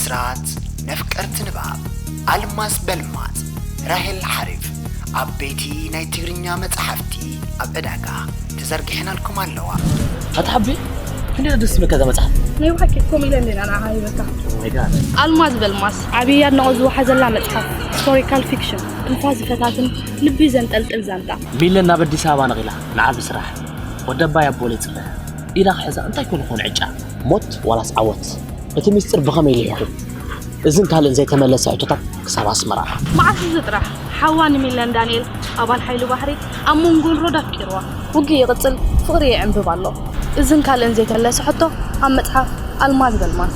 ስራት ነፍቀርቲ ንባብ ኣልማዝ በልማዝ ራሄል ሓሪፍ ዓበይቲ ናይ ትግርኛ መጻሕፍቲ ኣብ ዕዳጋ ተዘርጊሐናልኩም ኣለዋ። ኣታ ሓቢ፣ ክንደይ ደስ ትብለካ እዛ መጽሓፍ። ናይ ብሓቂ ከምኡ ኢለ እንዴና ንዓኻ ይበካ። Oh my God። ኣልማዝ በልማዝ ዓብዪ ኣድናቖት ዝወሓዘላ መጽሓፍ ሂስቶሪካል ፊክሽን ትንፋስ ዝፈታትን ልቢ ዘንጠልጥል ዛንታ። ሚለን ናብ ኣዲስ ኣበባ ነቒላ ንዓቢ ስራሕ ወደባይ ኣቦል ይጽበ ኢላ ክሕዛ እንታይ ኮን ይኾን ዕጫ? ሞት ዋላስ ዓወት? እቲ ሚስጥር ብኸመይ ልሒኹ? እዝን ካልእን ዘይተመለሰ ሕቶታት ክሳብ ኣስመራ። መዓስ እዚ ጥራሕ ሓዋ ንሚለን ዳንኤል ኣባል ሓይሊ ባሕሪ ኣብ መንጎ ንሮድ ኣፍቂርዋ። ውግእ ይቕጽል፣ ፍቕሪ ይዕንብብ ኣሎ። እዝን ካልእን ዘይተመለሰ ሕቶ ኣብ መጽሓፍ ኣልማዝ በልማዝ።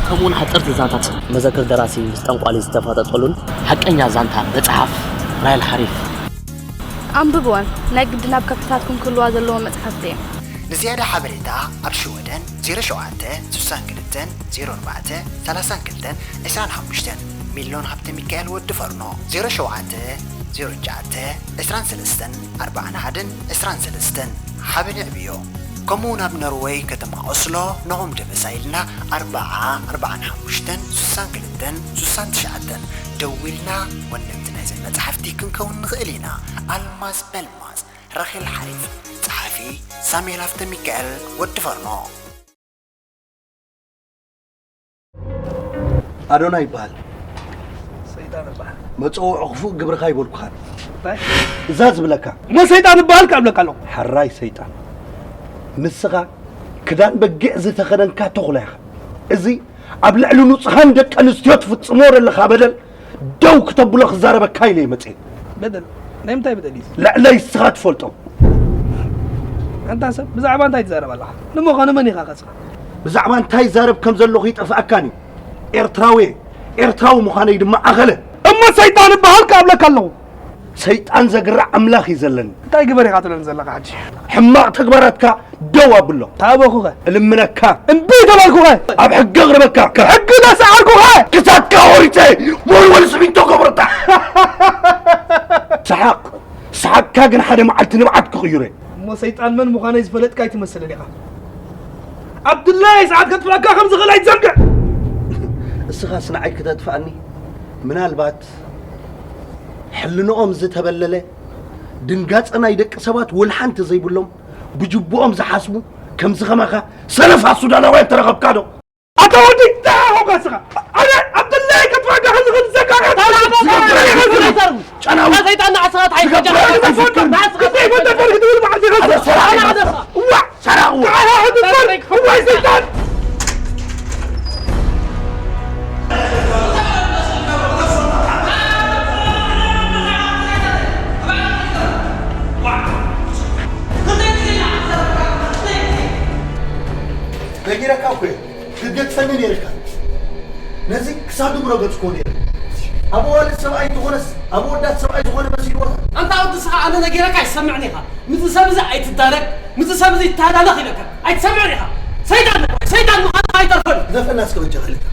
ከምኡውን ሓጸርቲ ዛንታት መዘክር ደራሲ ምስ ጠንቋሊ ዝተፋጠጠሉን ሓቀኛ ዛንታ መጽሓፍ ራይል ሓሪፍ። ኣንብብወን፣ ናይ ግድን ኣብ ከብሕታትኩም ክህልዋ ዘለዎም መጽሓፍቲ እየን። ንዝያዳ ሓበሬታ ኣብ ሽወደን ዜሮ ሸውዓተ ስሳን ክልተን ዜሮ ኣርባዕተ ሰላሳን ክልተን ዕስራን ሓሙሽተን፣ ሚሎን ሃብተ ሚካኤል ወዲ ፈርኖ ዜሮ ሸውዓተ ዜሮ ትሽዓተ ዕስራን ሰለስተን ኣርባዓን ሓደን ዕስራን ሰለስተን። ሓበን ይዕብዮ። ከምኡ ናብ ኖርወይ ከተማ ኦስሎ ንኹም ደበሳ ኢልና ኣርብዓ ኣርብዓን ሓሙሽተን ስሳን ክልተን ስሳን ትሽዓተን ደዊልና ወነንቲ ናይዘን መጻሕፍቲ ክንከውን ንኽእል ኢና። ኣልማዝ በልማዝ ራሄል ሓሪፍ። ጸሓፊ ሳሙኤል ሃብተ ሚካኤል ወዲ ፈርኖ። ኣዶናይ ይበሃል። ሰይጣን ይበሃል። መጸውዒ ክፉእ ግብርኻ ኣይበልኩኻን። እንታይ? እዛ ዝብለካ። እሞ ሰይጣን ይበሃል ከኣ እብለካ ኣለኹ። ሕራይ ሰይጣን። ንስኻ ክዳን በጊዕ ዝተኸደንካ ተኹላ ኢኻ። እዚ ኣብ ልዕሊ ንጹሃን ደቂ ኣንስትዮ ትፍጽሞ ዘለኻ በደል ደው ክተብሎ ክዛረበካ ኢለ እየ መጽኤ። በደል? ናይ ምንታይ በደል እዩ? ልዕለይ እስኻ ትፈልጦ። ኣንታ ሰብ፣ ብዛዕባ እንታይ ትዛረብ ኣለኻ? ንምዃኑ መን ኢኻ ከስኻ? ብዛዕባ እንታይ ይዛረብ ከም ዘለኹ ይጠፍኣካን እዩ። ኤርትራዊ እየ። ኤርትራዊ ምዃነይ ድማ ኣኸለ። እሞ ሰይጣን እበሃል ከኣብለካ ኣለኹ። ሰይጣን ዘግርዕ ኣምላኽ እዩ ዘለኒ። እንታይ ግበር ኢኻ ትብለኒ ዘለኻ ሕጂ? ሕማቕ ተግባራትካ ደው ኣብሎ። ታበኹኸ? እልምነካ። እምቢ ተባልኩኸ? ኣብ ሕጊ ኣቕርበካ። ሕጊ ተሰዓርኩኸ? ክሳድካ ቆሪጸ ወልወል ስሚንቶ ከብረታ። ሰሓቕ። ሰሓቕካ ግን ሓደ መዓልቲ ንብዓት ክቕይሮ እየ። እሞ ሰይጣን መን ምዃነይ ዝፈለጥካ ኣይትመስልን ኢኻ። ኣብ ድላየይ ሰዓት ከጥፍኣካ ከም ዝኽእል ኣይትዘንግዕ። እስኻስ ንዓይ ክተጥፍኣኒ? ምናልባት ሕልንኦም ዝተበለለ፣ ድንጋጸ ናይ ደቂ ሰባት ወልሓንቲ ዘይብሎም፣ ብጅቡኦም ዝሓስቡ፣ ከምዚ ኸማኻ ሰለፋ ሱዳናውያን ተረኸብካ ዶ? ኣታ ወዲ፣ እንታይ ኢኻ ንስኻ? ኣነ ኣብ ድላየይ ከጥፍኣካ ከም ዝኽእል ዘጋግዕ ጨናዊ። ሰይጣን ንዓስኻ ትሓይሽ ዝገብር ጨናዊ። ንዓስኻ ክትዘይፈጠር ክትብል መዓልቲ ኢኻ ኣነ ሰራቒ። ኣነ ኣደኻ። እዋዕ! ሰራቒ። ኣታ ክትዘር! እዋይ ሰይጣን! ነጊረካ እኮ እየ። ክትገድፈኒ ነይርካ። ነዚ ክሳዱ ምረገጽኩዎ ነይረ። ኣብ ኣዋልድ ሰብኣይ እንተኾነስ፣ ኣብ ኣወዳት ሰብኣይ ዝኾነ መሲልዎ። ኣንታ ወዲ ንስኻ ኣነ ነጊረካ ኣይትሰምዕን ኢኻ። ምስዚ ሰብ እዚ ኣይትዳረግ፣ ምስዚ ሰብ እዚ ይተሃላለኽ ኢለካ። ኣይትሰምዕን ኢኻ። ሰይጣን እኮ፣ ሰይጣን ምዃንካ ኣይተርፍን። ግደፈና እስከ በጃኻ ኢለካ።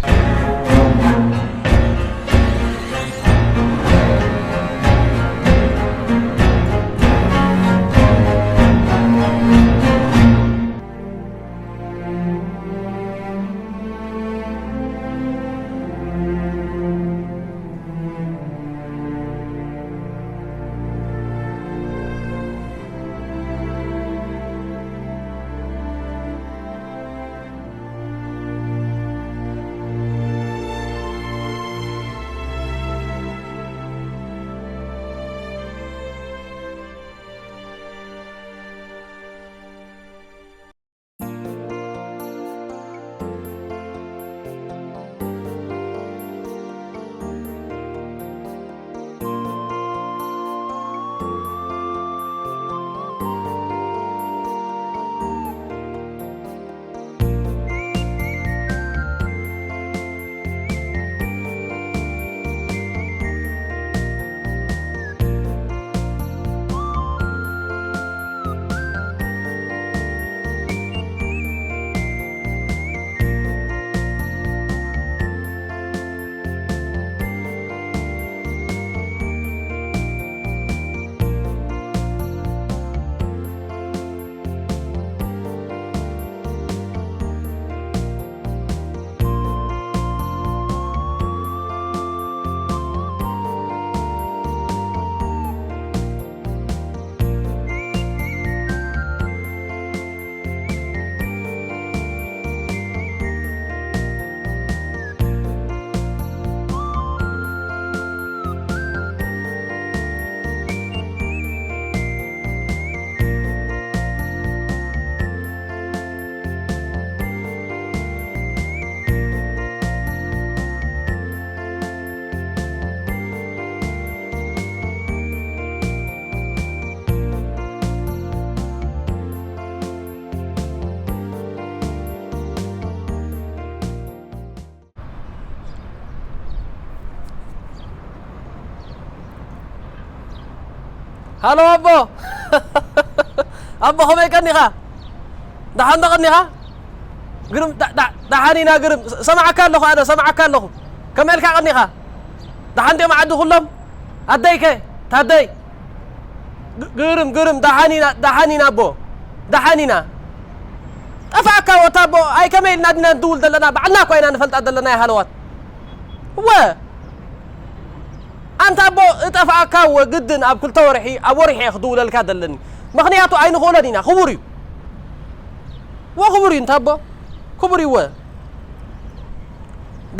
ሃሎ ኣቦ። ኣቦ ከመይ ቀኒኻ? ደሓን ዶ ቀኒኻ? ግርም፣ ዳ-፣ ዳ-፣ ደሓን ኢና ግርም። ስ-፣ ሰማዓካ ኣለኹ ኣነ፣ ሰማዓካ ኣለኹ። ከመይ ኢልካ ቀኒኻ? ደሓን ድዮም ዓዲ ኩሎም? ኣደይ ከ? ታደይ? ግ-፣ ግርም፣ ግርም፣ ደሓን ኢና፣ ደሓን ኢና ኣቦ። ደሓን ኢና። ጠፋእካ ወታ ኣቦ፣ ኣይ ከመይ ኢልና ዲና ንድውል ዘለና? ባዕልና እኳ ኢና ንፈልጣ ዘለና ሃለዋት። እወ። ኣንታ ኣቦ፣ እጠፍኣካ እወ፣ ግድን ኣብ ክልተ ወርሒ፣ ኣብ ወርሒ እየ ክድውለልካ ዘለኒ። ምኽንያቱ ኣይንኽእሎን ኢና፣ ክቡር እዩ። እወ፣ ክቡር እዩ፣ እንታ ኣቦ፣ ክቡር እዩ፣ እወ።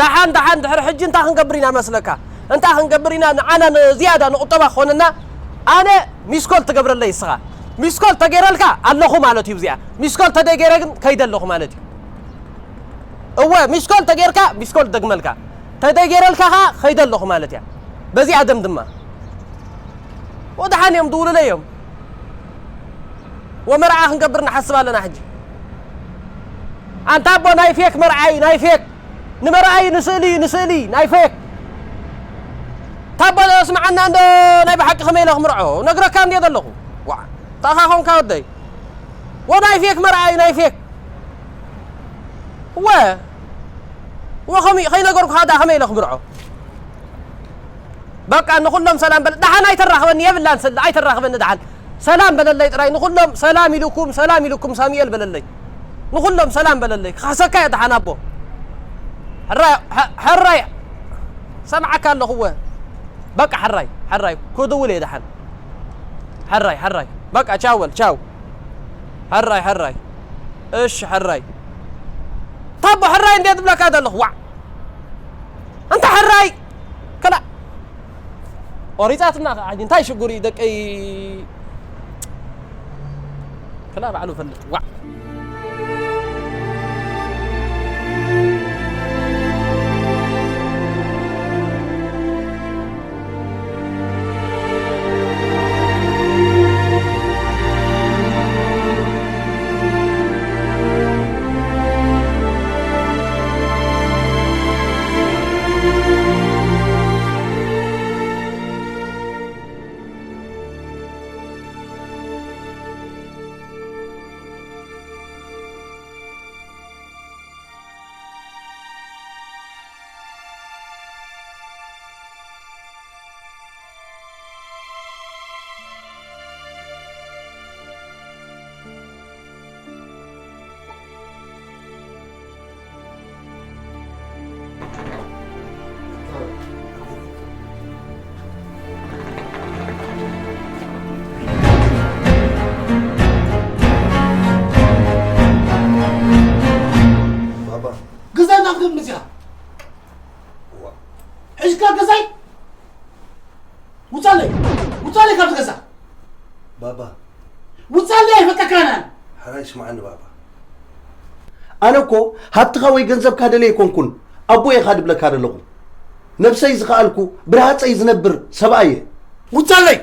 ደሓን፣ ደሓን፣ ድሕሪ ሕጂ እንታይ ክንገብር ኢና መስለካ? እንታይ ክንገብር ኢና፣ ንዓና ንዝያዳ ንቁጠባ ክኾነና፣ ኣነ ሚስኮል ትገብረለይ እስኻ። ሚስኮል ተገይረልካ ኣለኹ ማለት እዩ፣ ብዚኣ። ሚስኮል ተደይገይረ ግን ከይደ ኣለኹ ማለት እዩ። እወ፣ ሚስኮል ተጌርካ፣ ሚስኮል ደግመልካ። ተደይገይረልካ ኸዓ ኸይደ ኣለኹ ማለት እያ። በዚኣ ደምድማ። ወደሓን እዮም ድውሉለይ እዮም። ወመርዓ ክንገብር ንሓስብ ኣለና ሕጂ። ኣንታ ኣቦ ናይ ፌክ መርዓይ፣ ናይ ፌክ። ንመርዓይ ንስእሊ፣ ንስእሊ፣ ናይ ፌክ። ታቦ ስምዓና እንዶ ናይ ብሓቂ ከመይ ኢለ ክምርዖ? ነግረካ እንድየ ዘለኹ። ዋዕ፣ ታኻ ኾንካ ወደይ። ወናይ ፌክ መርዓይ፣ ናይ ፌክ። ወ-፣ ወ-፣ ከመይ-፣ ከይነገርኩኻ ደኣ ከመይ ኢለ ክምርዖ? በቃ ንኹሎም ሰላም በል። ደሓን ኣይተራኽበኒ፣ የብላን ስለ ኣይተራኽበኒ ደሓን። ሰላም በለለይ ጥራይ። ንኹሎም ሰላም ኢሉኩም፣ ሰላም ኢሉኩም ሳሙኤል በለለይ። ንኹሎም ሰላም በለለይ። ክኸሰካ እየ ደሓን ኣቦ። ሕራይ፣ ሐ-፣ ሕራይ። ሰምዓካ ኣለኹ እወ። በቃ ሕራይ፣ ሕራይ። ክድውል እየ ደሓን። ሕራይ፣ ሕራይ። በቃ ቻው በል፣ ቻው። ሕራይ፣ ሕራይ። እሺ፣ ሕራይ። ታቦ ሕራይ እንዴ ትብለካ ዘለኹ? ዋዕ። ኣንታ ሕራይ። ከላ። ቆሪጻትና ከኣ ሕጂ እንታይ ሽጉር እዩ ደቀይ? ከላ ባዕሉ ፈልጥ። ዋዕ። ባባ። ግዛይ ናትኩም እዚኣ። ዋ። ሕጅካ ገዛይ። ውጻለይ። ውጻለይ ካብዚ ገዛ። ባባ። ውጻለይ ኣይፈተካናን። ሕራይ ስምዓኒ ባባ። ኣነ እኮ ሃብትኻ ወይ ገንዘብካ ደልየ ኣይኮንኩን፣ ኣቦ ኢኻ ድብለካ ዘለኹ። ነብሰይ ዝኸኣልኩ፣ ብርሃጸይ ዝነብር ሰብኣይ እየ። ውጻለይ!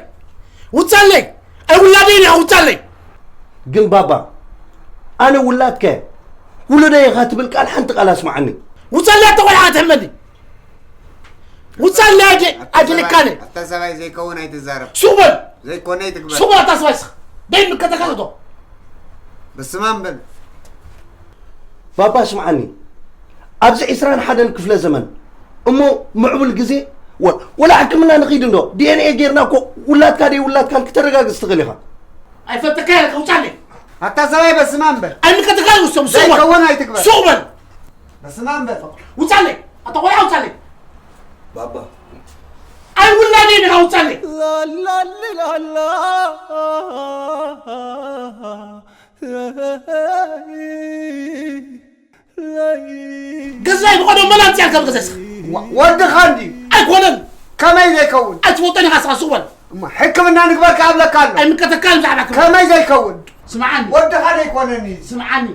ውጻለይ! ኣይ ውላደይ ኢኻ ውጻለይ! ግን ባባ፣ ኣነ ውላድካ እየ። ውሉደይ ኢኻ ትብል ቃል ሓንቲ ቃል ኣስምዓኒ። ውጻለይ ኣታ ቆልዓ ኣትሕመኒ። ውጻለይ ኣደ-፣ ኣታ ኣደልካነ። ሰብኣይ፣ ኣታ ሰብኣይ ዘይከውን ኣይትዛረብ። ሱቕ በል! ዘይኮነ ኣይትግበር። ሱቕ በል ኣታ ሰብኣይ ስኽ። ደይ ምከተካ እቶ። በስማም በል። ባባ ስምዓኒ፣ ኣብዚ ዕስራን ሓደን ክፍለ ዘመን እሞ ምዕቡል ግዜ ወ-፣ ወላ ሕክምና ንኺድ እንዶ፣ ዲ ኤን ኤ ጌርና እኮ ውላድካ ደይ ውላድካን ክተረጋግጽ ትኽእል ኢኻ። ኣይፈተካ ኢለ ከውጻለይ። ኣታ ሰብኣይ በስማም በል። ኣይምከተካ ውሶም፣ ሱቕ በል። ዘይከውን ኣይትግበር። ሱቕ በል። በስማም በል። ውጻለይ። ኣታ ቆልዓ ውጻለይ። ባባ። ኣይውላደይ ኢኻ ውጻለይ። ላላላላ። ገዛይ ብቐደም መን ኣምጽኣልካ ብገዛይ ስኻ? ወ-፣ ወድኻ እንድዩ። ኣይኮነን። ከመይ ዘይከውን? ኣይትፈልጦን ኢኻ ስኻ፣ ሱቕ በል። እሞ ሕክምና ንግበር ክኣብለካ ኣሎ። ኣይምከተካን ብዛዕባ ክብሪ። ከመይ ዘይከውን? ስምዓኒ። ወድኻ ዘይኮነኒ። ስምዓኒ።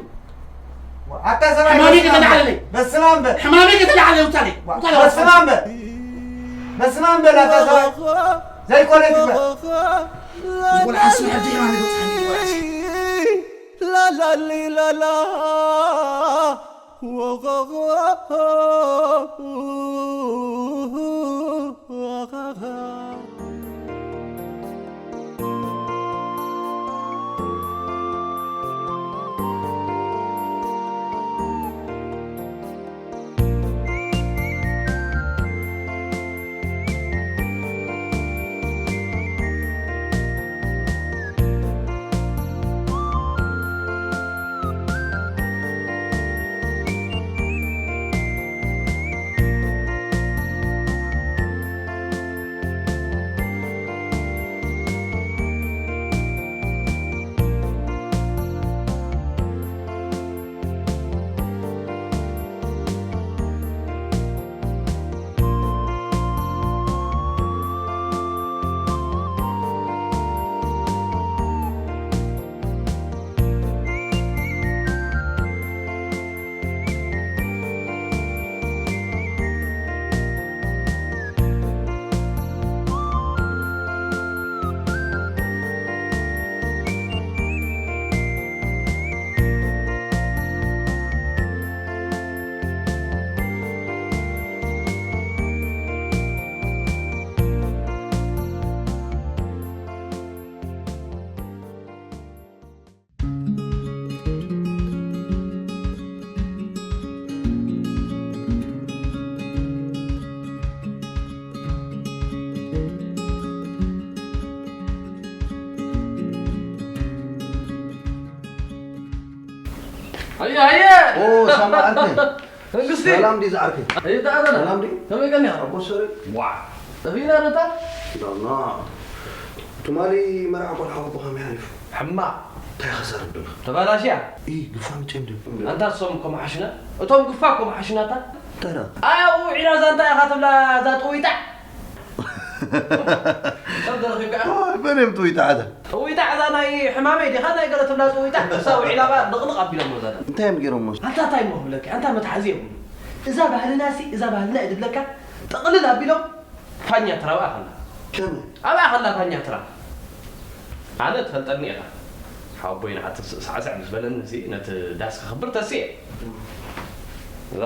ኣታ ሰብኣይ ሕማመይ በስመ ኣብ። ከተላዕለለይ። በስመ ኣብ በል። ሕማመይ ከተላዕለለይ ውጻለይ። ውጻለይ በስመ ኣብ በል። በስመ ኣብ በል ኣታ ሰብኣይ። ዘይኮነ ትግበር። ዝቆልዓ ስም ሕጂ ሕማመይ በጽሓኒ ይቆልዓ ስም። ላላሊ ላላ። ኣየ ኣየ ኦ ሳማ ዓርከይ መንግስቲ ሰላም ድዩ ዝዓርከይ ኣየ ተኣዘና ሰላም ድዩ ከመይ ቀኒኻ ኣቦ ሰሪ ዋ ጠፊእና ነታ ዳና ትማሊ መርዓ ቆልዓ ኣቦ ከመይ ሓሊፉ ሕማቕ እንታይ ክዛረብ ዶና ተባላሽያ ኢ ግፋ ምጨም ድዩ ኣንታ እሶም እኮ መሓሽና እቶም ግፋ እኮ መሓሽናታ ተራ ኣይ ኣብኡ ዒላ ዛንታ ኢኻ ትብላ እዛ ጥውይጣዕ ሰብ ዘረኺብካ በን እዮም ጥውይጣ ዓዳ ጥውይጣዕ እዛ ናይ ሕማመይ ዲኻ ናይ ገለ ትብላ ጥውይጣዕ ክሳብ ዒላ ባ ንቕንቕ ኣቢሎም መዛና እንታይ እዮም ገይሮሞ ኣንታ እንታይ እሞ ክብለካ ኣንታ መትሓዚ የብሉ እዛ ባህልና ሲ እዛ ባህልና እየ ድብለካ ጥቕልል ኣቢሎም ፋኛ ትራብኣ ከላ ከመይ ኣብኣ ከላ ፋኛ ትራብ ኣነ ትፈልጠኒ ኢኻ ሓወቦይ ንዓቲ ሳዕሳዕ ምስ በለኒ እዚ ነቲ ዳስ ክኽብር ተስየ እዛ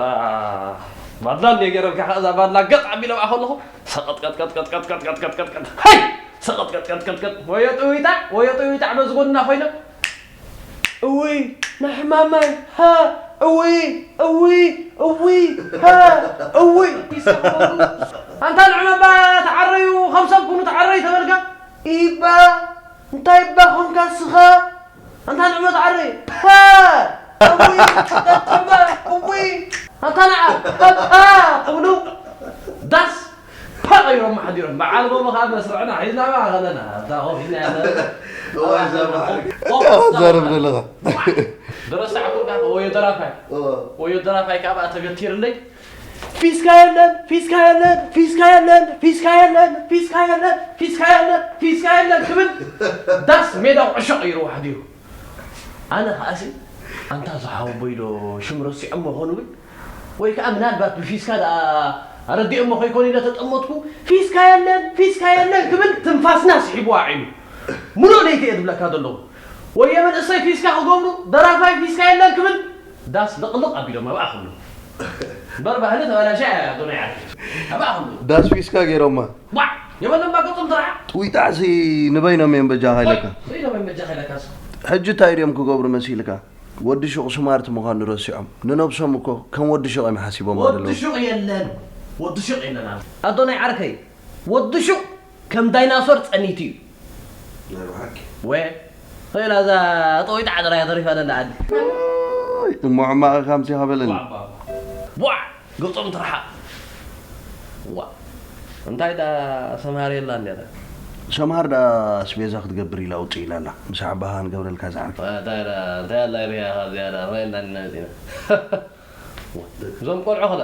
ባድላ እንደ ገይረልካ ከኣ እዛ ባድላ ገጥ ኣቢለ ብኣ ከለኹ ሰቐጥቀጥቀጥቀጥቀጥቀጥቀጥቀጥቀጥቀጥ ሃይ ሰቐጥቀጥቀጥቀጥቀጥ ወዮ ጥዊጣዕ ወዮ ጥዊጣዕ በዚ ጎንና ኮይኖም እውይ ንሕማማይ ሃ እውይ እውይ እውይ ሃ እውይ ኣንታ ንዕመባ ተዓረዩ ከም ሰብ ኩኑ ተዓረዩ ተበልካ ኢባ እንታይ እባ ኮንካ ስኻ ኣንታ ንዕመ ተዓረዩ ሃ እውይ እባ እውይ ኣንታ ንዓ ሃ እብሉ ዳስ ፓቕ ኢሎም ሓዲሮም በዓል ጎቦ ከዓ መስርዕና ሒዝና በኣ ከለና ኣብታ ኮፍ ኢልና ያለ ዘርብ ዘለኻ ድረሳዕኩ ወዮ ደራፋይ ወዮ ደራፋይ ከዓ በኣ ተገቲርለይ ፊስካ የለን ፊስካ የለን ፊስካ የለን ፊስካ የለን ፊስካ የለን ፊስካ የለን ፊስካ የለን ክብል ዳስ ሜዳ ዕሾቕ ኢሩ ሓዲሩ ኣነ ከዓሲ ኣንታ ዝሓወቦይ ዶ ሽም ረሲዖሞ ኾኑ ግን ወይ ከዓ ምናልባት ብፊስካ ደኣ ኣረዲኦሞ ከይኮኑ ኢለ ተጠመትኩ ፊስካ የለን ፊስካ የለን ክብል ትንፋስና ስሒቡ ኣዒኑ ምሉእ ለይቲ እየ ዝብለካ ዘለኹ ወየ መንእሰይ ፊስካ ክገብሩ ደራፋይ ፊስካ የለን ክብል ዳስ ልቕልቕ ኣቢሎም ኣብኣ ክብሉ እምበር ባህሊ ተበላሻ ኣዶናይ ዓርኪ ኣብኣ ክብሉ ዳስ ፊስካ ገይሮማ ዋዕ የበሎም ባገጾም ስራሕ ጥዊጣዕሲ ንበይኖም እዮም በጃኻ ኢለካ ኢሎም እዮም በጃኻ ኢለካስ ሕጂ እንታይ ድዮም ክገብሩ መሲልካ ወዲ ሹቕ ስማርት ምዃኑ ረሲዖም ንነብሶም እኮ ከም ወዲ ሹቕ እዮም ሓሲቦም ወዲ ዘለዉ ሹቕ የለን ወዲ ሹቕ የለን ኣለ ኣዶናይ ዓርከይ ወዲ ሹቕ ከም ዳይናሶር ጸኒቱ እዩ ናይ ብሓቂ ወ ኸይላ እዛ ጠዊጣ ዓደራ እያ ተሪፋ ዘላ ዓዲ እሞ ሕማቕ ኢኻ ምሲኻ በለኒ ዋ ገጾም ትርሓቕ ዋ እንታይ ዳ ሰምሃር የላ እንዲያ ሰምሃር ዳ ኣስቤዛ ክትገብር ኢላ ውፅእ ኢላ ኣላ ምስ ዓባኻ ንገብረልካ ዝዓርፍ እንታይ ዳ እንታይ ኣላ ሪያ ካብ ዝያዳ ራይና ንመፂና እዞም ቆልዑ ኸላ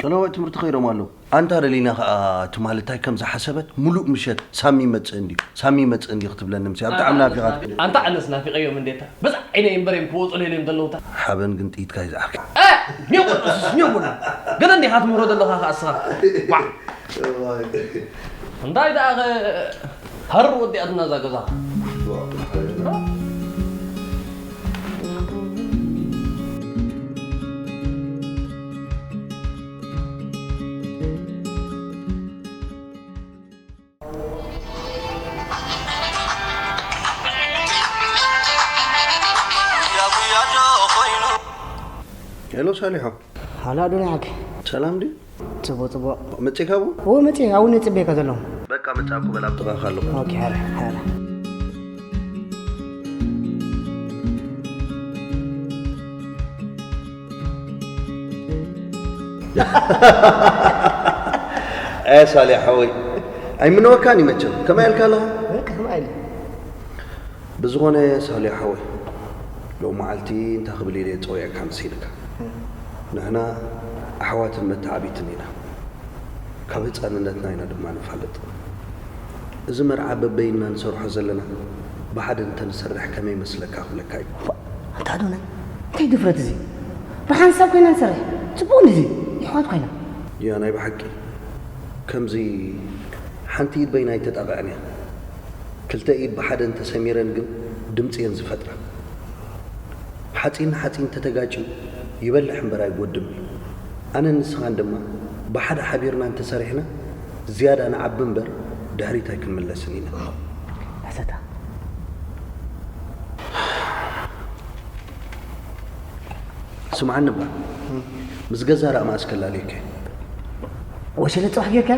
ቀለዋይ ትምህርቲ ከይዶም ኣለዉ ኣንታ ደሊና ከኣ ትማሊ እንታይ ከም ዝሓሰበት ሙሉእ ምሸት ሳሚ ይመጽእ እንድዩ ሳሚ ይመጽእ እንድዩ ክትብለኒ ምስ ኣብቲ ዓምና ፊኻ ኣንታ ኣነስ ናፊቀዮም እንዴታ በዛ ዓይነ እምበር እዮም ክወፁ ለይለ እዮም ዘለውታ ሓበን ግን ጥይትካ ይዝዓርካ ኒው ኒው ገለ እንዲኻ ትምህሮ ዘለኻ ከኣ ስኻ እንታይ ደኣ ሃር ወዲኣትና እዛ ገዛ ሄሎ ሳሊሖ ሃላ ዱንያ ዓርከይ ሰላም ድዩ ጽቡቅ ጽቡቅ መጺእካ ቡ እዎ መጺእ ኣብኡ ነጽበየካ ዘለኹ በቃ መጻእኩ በል ኣብ ጥቓኻ ኣለኹ ኦኬ ሃረ ሃረ ኣየ ሳልያ ሓወይ ኣይምነወካን እዩ መቸም ከመይ ኣልካ ኣለኻ በቃ ከመይ ኢለ ብዝኾነ ሳልያ ሓወይ ሎም መዓልቲ እንታይ ክብል ኢለ ጸዊዐካ መሲልካ ንሕና ኣሕዋትን መተዓቢትን ኢና ካብ ህፃንነትና ኢና ድማ ንፋለጥ እዚ መርዓ በበይንና ንሰርሖ ዘለና ብሓደ እንተንሰርሕ ከመይ ይመስለካ ክብለካ እዩ ኣንታ ኣዶናይ እንታይ ድፍረት እዚ ብሓንሳብ ኮይና ንሰርሕ ፅቡቅ እንድዚ ይሕዋት ኮይና ያ ናይ ብሓቂ ከምዚ ሓንቲ ኢድ በይና ኣይተጣቕዐን እያ ክልተ ኢድ ብሓደ እንተሰሚረን ግን ድምፂ እየን ዝፈጥራ ሓፂን ንሓፂን ተተጋጭዩ ይበልሕ እምበር ኣይጎድም እዩ ኣነን ንስኻን ድማ ብሓደ ሓቢርና እንተሰሪሕና ዝያዳ ንዓቢ እምበር ድሕሪት ኣይክንምለስን ኢና ሕሰታ ስምዓኒ እባ ምስ ገዛ ራእማ ኣስከላልየከ ወሸለ ፅባሕ ጌርካ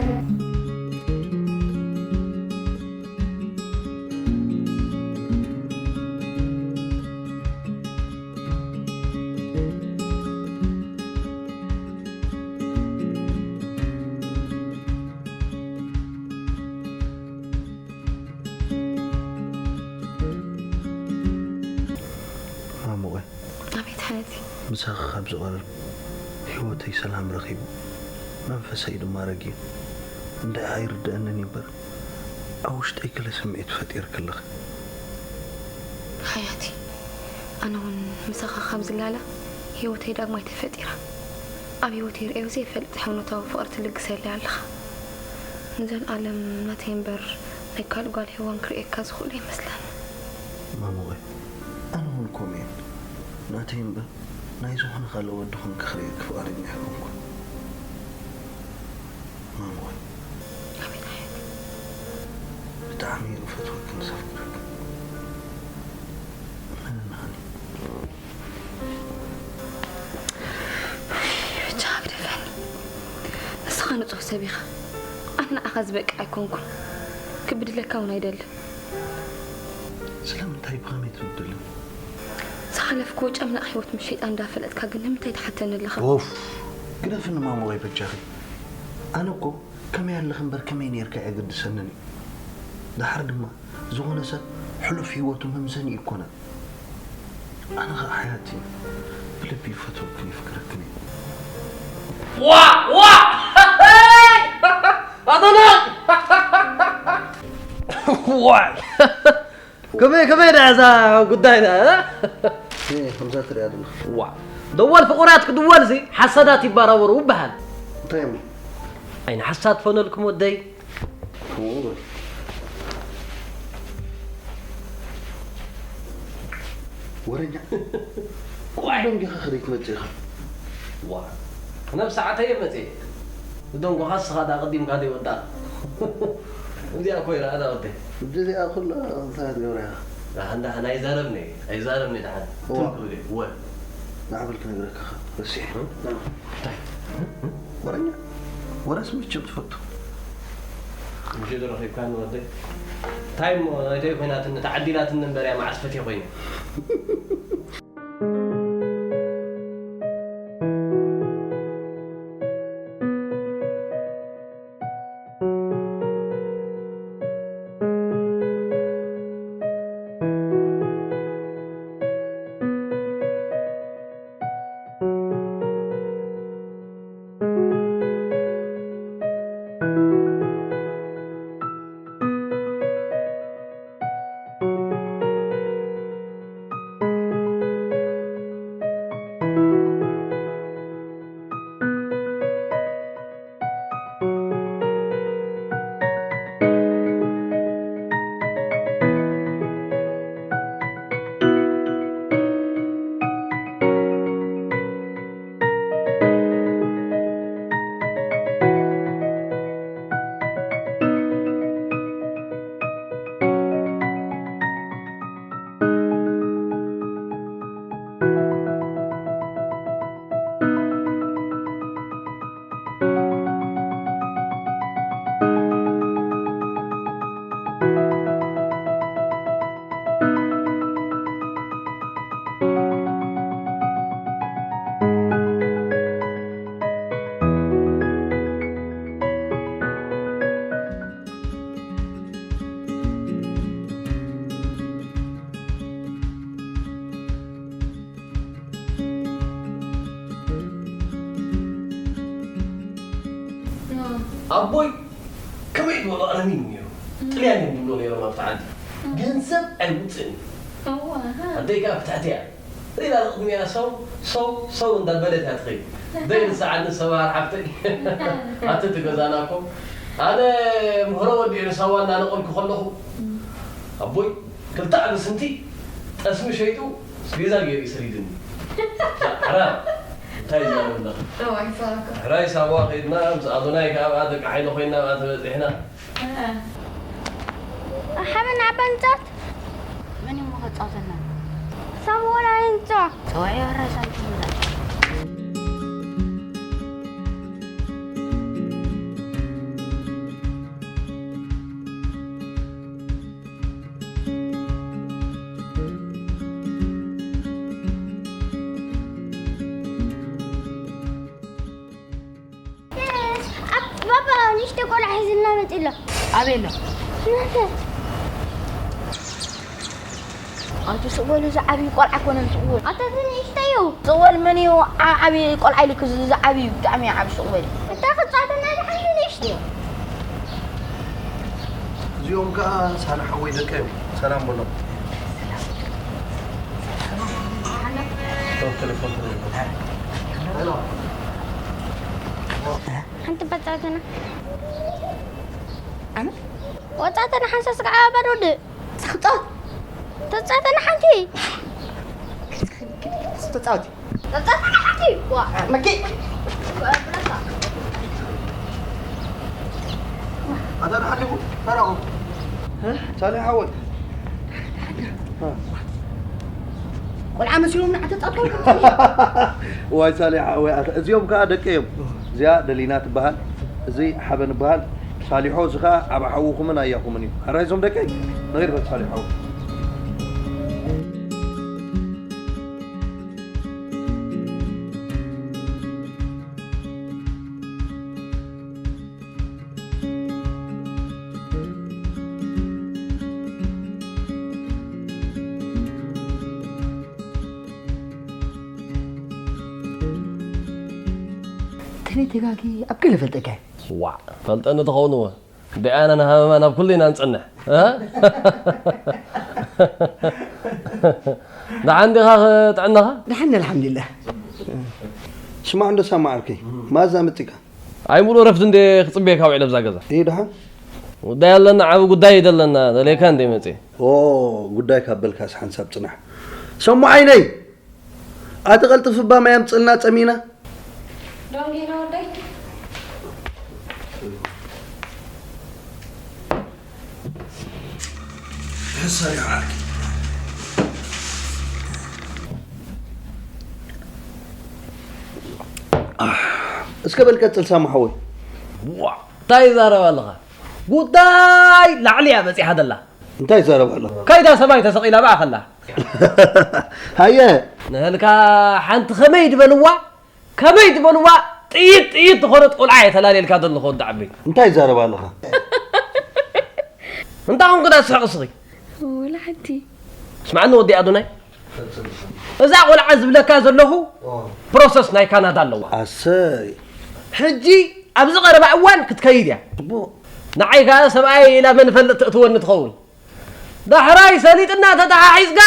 ሓንቲ ምሳኺ ካብ ዝቐረብ ህይወተይ ሰላም ረኺቡ፣ መንፈሰይ ድማ ረጊኡ። እንዳ ኣይርድኣንን እዩ እምበር፣ ኣብ ውሽጠይ ገለ ስምዒት ፈጢርኪ ኣለኺ። ሓያቲ፣ ኣነ እውን ምሳኻ ካብ ዝላለ ህይወተይ ዳግማይ ተፈጢራ። ኣብ ህይወተይ ርእዮ ዘይፈልጥ ሃይማኖታዊ ፍቕሪ ትልግሰለይ ኣለኻ። ንዘለኣለም ናተይ እምበር ናይ ካልእ ጓል ሄዋን ክርእየካ ዝኽእሎ ኣይመስለኒ። ማሞቐይ፣ ኣነ እውን ከምኡ እየ። ናተይ እምበር ናይ ዝኾነ ካልእ ወዲ ኮንኪ ክርእየኪ ፍቓደኛ ኣይኮንኩን። ማሞቐይ፣ ኣቤት ሓያት። ብጣዕሚ እየ እፈትወክን ዘፍቅረክን። መነናኒ። ብቻ ግደፈኒ። ንስኻ ንጹህ ሰብ ኢኻ። ኣነ ንዓኻ ዝበቅዕ ኣይኮንኩን። ክብድለካ እውን ኣይደልን። ስለምንታይ ብኸመይ ትብድልኒ? ዝሓለፍክዎ ጨምላቕ ህይወት ምስ ሸይጣን እንዳፈለጥካ ግን ንምንታይ ትሓተኒ ኣለኻ? ኦፍ! ግደፍኒ ማሞቐይ በጃኺ። ኣነ እኮ ከመይ ኣለኺ እምበር ከመይ ኔርካ ኣየገድሰንን እዩ። ደሓር ድማ ዝኾነ ሰብ ሕሉፍ ህይወቱ መምዘኒ ይኮነን። ኣነ ኸዓ ሓያት እየ። ብልቢ ይፈትወክን የፍቅረክን እየ። ዋ! ዋ! ኣዶናይ! ዋይ! ከመይ፣ ከመይ ደኣ እዛ ጉዳይ ደኣ፣ እ? እየ፣ ከምዛ ትሪኣ ዘለኻ። ዋ! ደወል ፍቑራት ክድወልሲ ሓሳዳት ይበራበሩ ይበሃል። እንታይ እሞ? ኣይንሓሳድ ፈነልኩም ወደይ። ከምኡ በል። ወረኛ። ቋይ። ደንጊኻ ከደይ ትመጽእ ኢኻ? ዋ፣ ነብሲ ዓተየ መጽየ። ብደንጎኻ እስኻ ደኣ ኣቐዲምካ ዘይወዳእካ። እዚኣ እኮ ይረኣና ወደይ። እዚኣ ኩላ እንታይ ትገብራ ኢኻ? ደሓን፣ ደሓን፣ ኣይዛረብኒ፣ ኣይዛረብኒ ደሓን። ዋ። ትም ክብል እየ። ወ። ንዓበል ክነግረካ ኸ፣ ረሲዐ። እ? እንታይ? ወረኛ። ወረስ መቸም ትፈቱ። ምሽ ዶ ረኺብካኒ ወደይ? እንታይ እሞ ናይተይ ኮይናትኒ፣ ተዓዲላትኒ እምበር እያ መዓስ ፈትየ ኮይነ። ኣቦይ ከመይ ዝበሉ ኣረሚን ነይሩ። ጥልያን እዮም ዝብሉ ነይሮም ኣብቲ ዓዲ። ገንዘብ ኣይውፅእን እዩ። ኣደይ ከዓ ብትሕቲ እያ። ሪላ ቅድሚያ ሰው ሰው ሰው እንዳበለት እያ ትኸይድ። ዘይንስዓኒ ሰባር ሓፍተይ። ኣቲ እቲ ገዛና እኮ ኣነ ምህሮ ወዲኡ ንሳዋ እናነቐልኩ ከለኹ ኣቦይ ክልተ ኣግስንቲ ጠስሚ ሸይጡ ስቤዛ ገይሩ ይስሪድኒ። ዛዕራ እንታይ ይዛረብ ኣለኻ? ሕራይ ሳዋ ከይድና ምስ ኣዶናይ ከዓ ኣብኣ ደቂ ሓይሎ ኮይንና ኣብኣ ተበፂሕና። ሓበን ዓባ ንፃወት። መን እዩ እሞ ከፃውተና? ሳሙኤል ኣይንፃ። ፀዋዒ ወራይ ሳንቲም ይብላል። ባባ ንእሽቶ ቆልዓ ሒዝልና መፂ ኣሎ። ኣበይ ኣሎ? ናተ። ኣንቱ ስቕ በሉ፣ እዚ ዓብዪ ቆልዓ ኮነ፣ ስቕ በሉ። ኣታ እዚ ንእሽተይ እዩ። ስቕ በል፣ መን እዩ ዓ-፣ ዓብዪ ቆልዓ ኢልክ፣ እዚ፣ እዚ ዓብዪ እዩ፣ ብጣዕሚ እዩ ዓብዪ፣ ስቕ በል። እታ ክጻተና ድሓን ንእሽተይ እዩ። እዚኦም ከኣ ሳላ ሓወይ ደቀ እዮም። ሰላም በሎም። ኦ፣ ቴሌፎን ተደዊሉ። ሄሎ። ሓንቲ በጻተና። ኣነ? ወጻተና ሓንሳስ ከዓ ባዶ ወዲ። ተጻወት። ተጻተና ሓንቲ። ተጻወት። ተጻተና ሓንቲ። ዋ። መኪ። ኣታ ደሓን ዲኹም? ተራኹም። ሳሌ ሓወይ። ቆልዓ መሲሎም ንዓተጻወት። ዋይ ሳሌ ሓወይ፣ ኣታ እዚኦም ከኣ ደቀ እዮም። እዚኣ ደሊና ትበሃል፣ እዚ ሓበን ይበሃል። ሳሊሖ እዚ ከኣ ዓቢ ሓውኹምን ኣያኹምን እዩ። ኣራይዞም ደቀይ፣ ንኺድ በል ሳሊሖ። ተለይ ተጋጊ ኣብ ገለ ፈልጠካ። ዋ፣ ፈልጠኒ ትኸውን እወ። ደኣና ንሃመማ ናብ ኩሉ ኢና ንጸንሕ። እ? ደሓን ዲኻ ጥዕናኻ? ደሓን ኣልሓምዱሊላህ። ስማዕ እንዶ ሳማ ዓርከይ፣ ማዛ መጺካ? ኣይ፣ ሙሉእ እረፍቲ እንደ ክጽበየካ ውዒለ ኣብዛ ገዛ። እይ፣ ደሓን? ጉዳይ ኣለና፣ ዓቢ ጉዳይ እዩ ዘለና፣ ደልየካ እንደ መጽየ። ኦ፣ ጉዳይ ካብ በልካስ ሓንሳብ ጽናሕ። ሰሙ ዓይነይ፣ ኣቲ ቀልጥፍ እባ ማይ ኣምጽእልና ጸሚና። ዶንጌና ወደይ። እስከ በል ቀጽል ሳማ ሓወይ። ዋ፣ እንታይ ይዛረብ ኣለኻ? ጉዳይ ላዕሊ እያ በጺሓ ዘላ። እንታይ ይዛረብ ኣለኻ? ከይዳ ሰማይ ተሰቒላ በኣ ከላ። ሃየ። ንህልካ ሓንቲ ከመይ ድበልዋ? ከመይ ትበልዋ? ጥይት፣ ጥይት ዝኾነት ቆልዓ እየ ተላልየልካ ዘለኹ ወዲ ዓበይቲ። እንታይ ይዛረብ ኣለኻ? እንታይ ኾንኩ ዳ ትስሕቕ እስኺ? ወላ ሓንቲ። ስምዓኒ ወዲ ኣዶናይ። እዛ ቆልዓ ዝብለካ ዘለኹ ኦ። ፕሮሰስ ናይ ካናዳ ኣለዋ። ኣሰይ። ሕጂ ኣብዚ ቀረባ እዋን ክትከይድ እያ። ጽቡቕ። ንዓይ ከኣ ሰብኣይ ኢላ መን ፈልጥ ተእትወኒ ትኸውን። ዳሕራይ ሰሊጥና ተተሓሒዝካ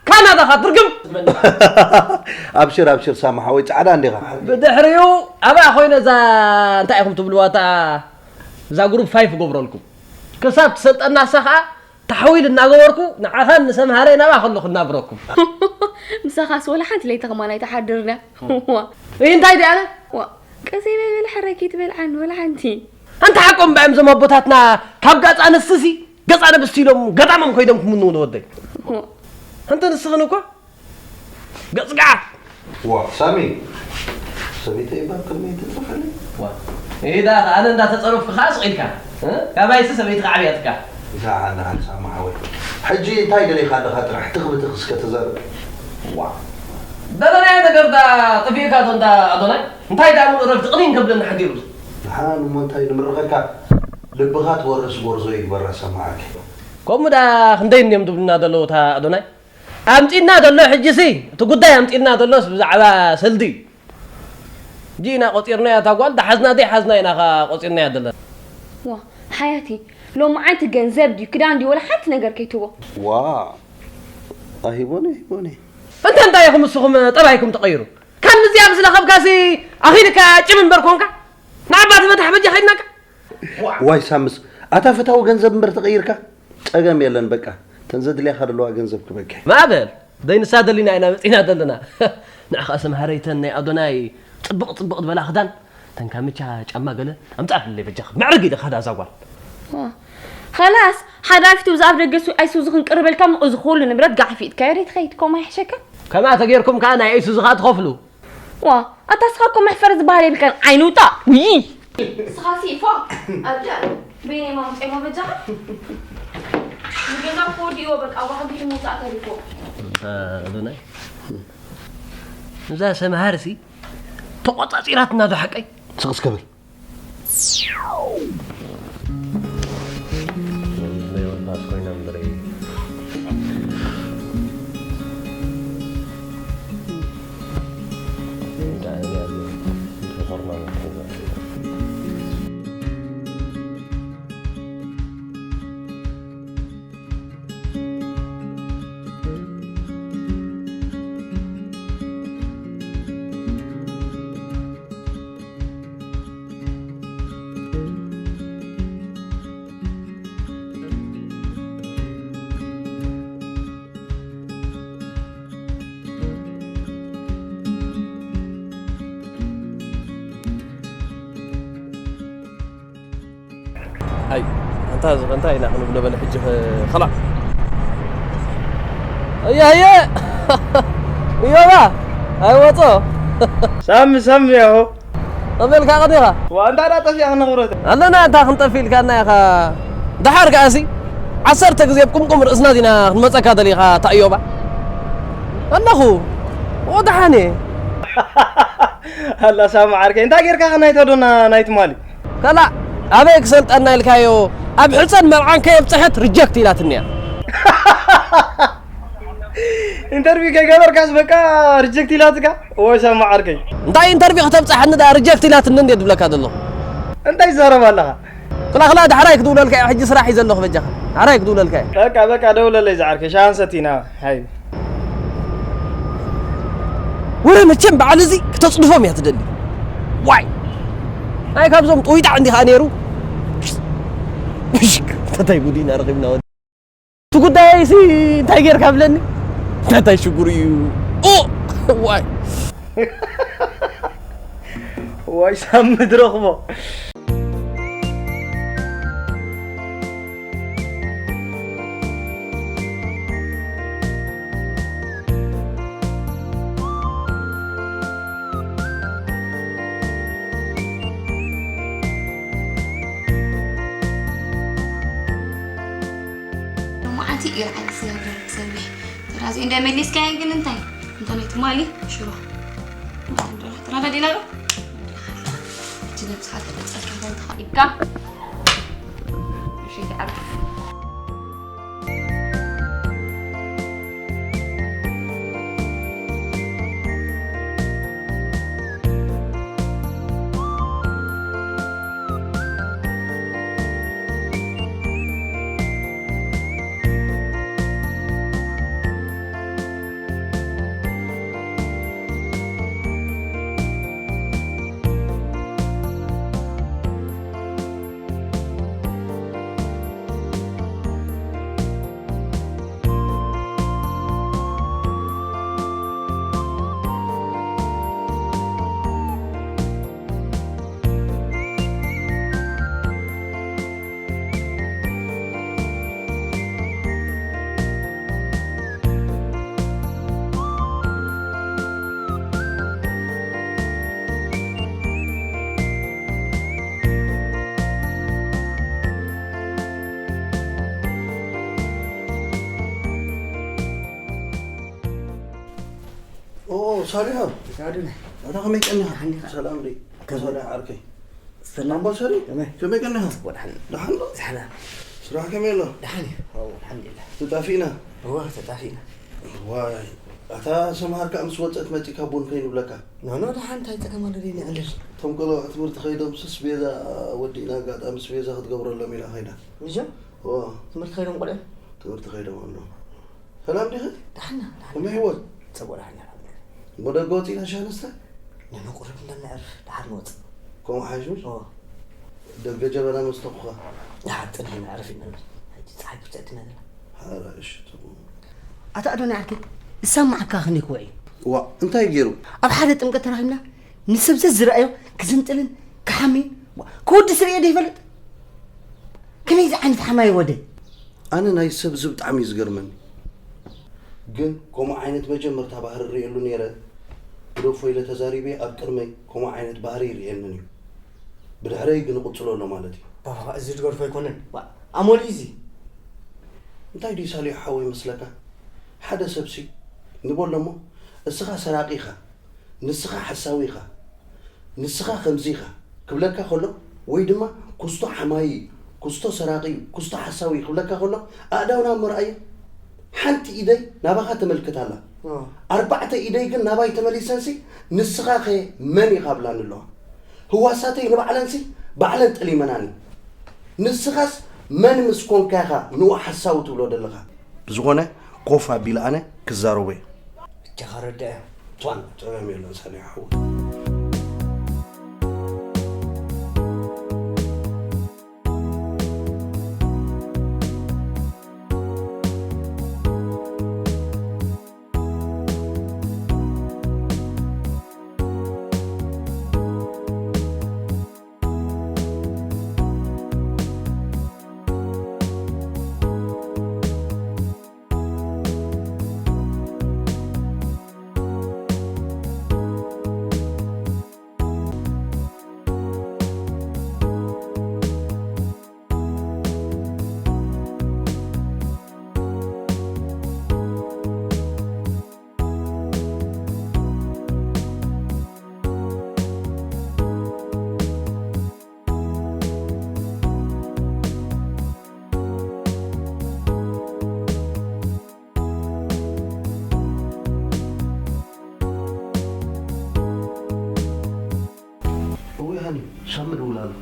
ካናዳኻ ትርግም። ኣብሽር፣ ኣብሽር ሳማ ሓወይ፣ ጻዕዳ እንዲኻ። ብድሕሪኡ ኣብኣ ኮይነ እዛ እንታይ ኢኹም ትብልዋ እታ እዛ ግሩፕ ፋይፍ እገብረልኩም። ክሳብ ትሰልጠና እሳ ኸኣ ታሕዊል እናገበርኩ ንዓኻን ንሰምሃረይ ናብኣ ከለኹ እናብረኩም። ምሳኻስ ወላ ሓንቲ ለይቲ ከማን ኣይትሓድርን እያ። ዋ። እይ እንታይ ድኣ ኣነ? ዋ። ቀሰይ በይ በል ሕራይ ከይትበልዓኒ ወላ ሓንቲ። ኣንታ ሓቆም እምበኣር እዞም ኣቦታትና ካብ ጋፃ ኣንስትሲ ገፃ ኣንስቲ ኢሎም ገዳሞም ከይዶም ክምንዉ ንወደይ። ዋ። ኣንተ ንስኽን እኮ ገፅጋዓት። ዋ፣ ሳሚ፣ ሰበይተይ እባ ከመይ ትፅርፈለይ? ዋ፣ ኢዳ ኣነ እንዳተፀረፍኩ ከዓ ስቕ ኢልካ፣ እ? ካባይሲ ሰበይትኻ ዓብያትካ። ደሓን፣ ደሓን፣ ሳሚ ሓወይ። ሕጂ እንታይ ደሊኻ ኣለኻ? ጥራሕ ትኽ ብትኽ እስከ ተዛረብ። ዋ፣ ደለናዮ ነገር ዳ ጠፊእካ ዶ እንዳ ኣዶናይ? እንታይ ዳ ሙሉ እረፍቲ ቅኒን ከብለና ሓዲሩ? ደሓን፣ እሞ እንታይ ንምርቐካ? ልብኻ ትወርስ ጎርዞ ይግበራ፣ ሳሚ ዓርከይ። ከምኡ ዳ ክንደይ እንድዮም ዝብሉና ዘለዉ እታ ኣዶናይ? ኣምጺእና ዘሎ ሕጂሲ፣ እቲ ጉዳይ ኣምጺእና ዘሎስ ብዛዕባ ሰልዲ እዩ። ጂና ቆጺርናያ እታ ጓል፣ ደሓዝና ዘይሓዝና ኢና ኸኣ ቆጺርናያ ዘለና። ዋ፣ ሓያቲ፣ ሎማዓንቲ ገንዘብ ድዩ ክዳን ድዩ ወላ ሓንቲ ነገር ከይትህቦ። ዋ፣ ኣይቦነ፣ ኣይቦነ። እንተ እንታይ ኢኹም ንስኹም ጠባይኩም ተቐይሩ? ካብ ምዚኣ ምስ ለኸብካሲ ኣኺልካ ጭም እምበር ኮንካ? ንዓባ ትበታሕ በጃኻ ኢልናካ። ዋይ ሳምስ፣ ኣታ ፍታዊ ገንዘብ እምበር ተቐይርካ? ጸገም የለን በቃ። ተን ዘድልያኻ ዘለዋ ገንዘብ ክበካ። ማዕበል፣ ደይ ንሳ ደሊና ኢና መጺና ዘለና። ንዕኻ ሰምሃረይተን ናይ ኣዶናይ ጽብቕ ጽብቕ ዝበላ ክዳን፣ ተን ካምቻ ጫማ ገለ ኣምጻልለይ በጃኻ። መዕረግ ኢለ ክኸዳ እዛ ጓል። ዋ፣ ኸላስ፣ ሓዳፊቱ ብዛዕባ ደገ ሱ-፣ ኣይሱዙ ክንቅርበልካ እሞ እዚ ኩሉ ንብረት ጋሕፊጥካዮ ደይ ትኸይድ፣ ከምኡ ኣይሕሸካ? ከምኣ ተጌርኩም ከኣ ናይ ኣይሱዙ ከኣ ትኸፍሉ። ዋ፣ ኣታ ስኻ እኮ መሕፈሪ ዝበሃል የብልካን፣ ዓይኒ ውጻእ። ውይ! ስኻ ሲ ፎ! ኣብዳ፣ በይነይ ማምፀይ ሞ በጃኻ? ንገዛ እኮ ወዲእዎ፣ በቃ፣ ዋሕጊ ምውጻእ ተሪፎ። ኣዶናይ፣ እዛ ሰምሃርሲ ተቆጻጺራትና ዶ ሓቀይ? ስቕ እስከ በል። ዘይወዳስ ኮይና እምበረይ። ኣይ፣ ኣንታ እዚ እንታይ ኢና ክንብሎ በለ ሕጂ ኸ-፣ ኸላዕ። ኣየ፣ ኣየ! እዮባ! ኣይወጾ! ሳሚ፣ ሳሚ፣ ያሆ! ኣበልካ ቀዲኻ? ዋ፣ እንታ ደኣ ጠፊእካ ንኽብረት። ኣለና፣ እንታ ክንጠፍእ ኢልካና ኢኻ? ደሓር ከኣሲ፣ ዓሰርተ ግዜ ኣብ ቁምቁም ርእስና ዲና ክንመጸካ ደሊኻ፣ እታ እዮባ? ኣለኹ። ኦ፣ ደሓን እየ። ኣላ ሳሚ ዓርከይ፣ እንታይ ጌርካ ከ ናይ ተዶና ናይ ትማሊ? ከላእ ኣበይ ክሰልጠና ኢልካዮ? ኣብ ሕጸን መርዓን ከየብጽሐት ሪጀክት ኢላትኒ እያ። ኢንተርቪው ከይገበርካስ በቃ ሪጀክት ኢላትካ? ወይ ሰማ ዓርከይ። እንታይ ኢንተርቪው ከተብጽሓኒ ደኣ ሪጀክት ኢላትኒ እንዴ ድብለካ ዘለኹ? እንታይ ትዛረብ ኣለኻ? ክላ ክላ ዳሕራይ ክድውለልካ እየ፣ ሕጂ ስራሕ እዩ ዘለኹ በጃኻ። ዳሕራይ ክድውለልካ እየ። በቃ በቃ ደውለለይ ዝዓርከይ፣ ሻሃን ሰቲና። ሃይ። ወረ መቸም በዓል እዚ ክተጽድፎም እያ ትደሊ። ዋይ! ኣይ ካብዞም ጥዊጣዕ እንዲኻ ነይሩ። ብሽክ፣ እንታይ ጉድ ኢና ረኺብና ወዲ። እቲ ጉዳይ ሲ እንታይ ጌርካ ብለኒ? እንታይ ሽጉር እዩ? ኦ! ዋይ! ዋይ ሳሚ ድረኽቦ። መዓልቲ እዩ ዓይኒ ዝነብር ሰሚሕ። ተራዚ እንደ መሊስካየን ግን እንታይ? እንተ ናይ ትማሊ ሽሮ። ተራዳ ዲና ዶ? እቲ ነብስኻ ተፈጸልካ ተንተኻ ኢካ። እሺ፣ ተዓርፍ። ኦ፣ ሳሊሖ። ኣታ ከመይ ቀኒኻ? ሰላም ዲ? ከመይ? ሰላም ዓርከይ። ሰላም። ኣምባሳሪ? ከመይ? ከመይ ቀኒኻ? ጽቡቕ፣ ደሓን። ደሓን ዶ? ደሓን። ስራሕ ከመይ ኣሎ? ደሓን እዩ። ኣዎ፣ ኣልሓምዱሊላህ። ተጣፊእና? እወ፣ ተጣፊእና። ዋይ፣ ኣታ ሰምሃር ከኣ ምስ ወጸት መጺካ ቡን ከይንብለካ። ኖ፣ ኖ፣ ደሓን፣ እንታይ ጸገም ኣሎ? ደይ ንዕልል። እቶም ቆልዑ ትምህርቲ ከይዶም ስስ ቤዛ ወዲእና፣ ኣጋጣሚ ስቤዛ ክትገብረሎም ኢላ ከይዳ። ንጆ? እወ። ትምህርቲ ከይዶም ቆልዑ? ትምህርቲ ከይዶም ኣሎ። ሰላም ዲኺ? ደሓና፣ ደሓና። ከመይ ህይወት? ጽቡቕ፣ ደሓና፣ ደሓና። እሞ ደገ ወጺእና ሻሂ ንስተ? ንሕና ቁሩብ እንዳ ነዕርፍ፣ ደሓር ንወጽእ። ከምኡ ሓይሽ ምሽ? እዎ። ደገ ጀበና መስተ ኩኻ? ደሓር ጽንሒ ነዕርፍ ኢና ንብል። ሕጂ ጸሓይ ክትሰእትና ዘላ። ሓራ፣ እሺ፣ ጽቡቕ። ኣታ ኣዶናይ ዓርከይ፣ ዝሰማዓካ ክኒ ክውዒ። ዋ፣ እንታይ ገይሩ? ኣብ ሓደ ጥምቀት ተራኺብና፣ ንሰብ ዘዝረኣዮ ክዝንጥልን ክሓምይን፣ ዋ፣ ክወዲ ስርኤ ዶ ይፈልጥ? ከመይ ዓይነት ሓማይ ወደ? ኣነ ናይ ሰብ እዚ ብጣዕሚ እዩ ዝገርመኒ። ግን ከምኡ ዓይነት መጀመርታ ባህሪ ርእየሉ ነይረ። ግደፎ ኢለ ተዛሪበ ኣብ ቅድመይ ከምኡ ዓይነት ባህሪ ይርእየንን እዩ። ብድሕረይ ግን እቕጽሎ ኣሎ ማለት እዩ። ባባ፣ እዚ ዝገርፎ ኣይኮነን። ዋ፣ ኣሞል እዩ እዚ። እንታይ ድዩ ሳልዮ ሓወይ መስለካ? ሓደ ሰብሲ ንበሎ እሞ እስኻ ሰራቂ ኢኻ። ንስኻ ሓሳዊ ኢኻ፣ ንስኻ ከምዚ ኢኻ ክብለካ ከሎ፣ ወይ ድማ ኩስቶ ሓማዪ እዩ፣ ኩስቶ ሰራቒ እዩ፣ ኩስቶ ሓሳዊ እዩ ክብለካ ከሎ፣ ኣእዳውና እሞ ረኣዮ። ሓንቲ ኢደይ ናባኻ ተመልክት ኣላ። ኣዎ። ኣርባዕተ ኢደይ ግን ናባይ ተመሊሰንሲ፣ ንስኻኸ መን ኢኻ ኣብላኒ ኣለዋ። ህዋሳተይ ንባዕለንሲ ባዕለን ጠሊመናኒ። ንስኻስ መን ምስ ኮንካ ኢኻ ንኡ ሓሳዊ ትብሎ ዘለኻ? ብዝኾነ ኮፍ ኣቢለ ኣነ ክዛረቦ እየ። እጃኻ ረድአ። ጸገም የለን ሳኒ ሓወይ። ሳሚ ደውላ ኣሎ።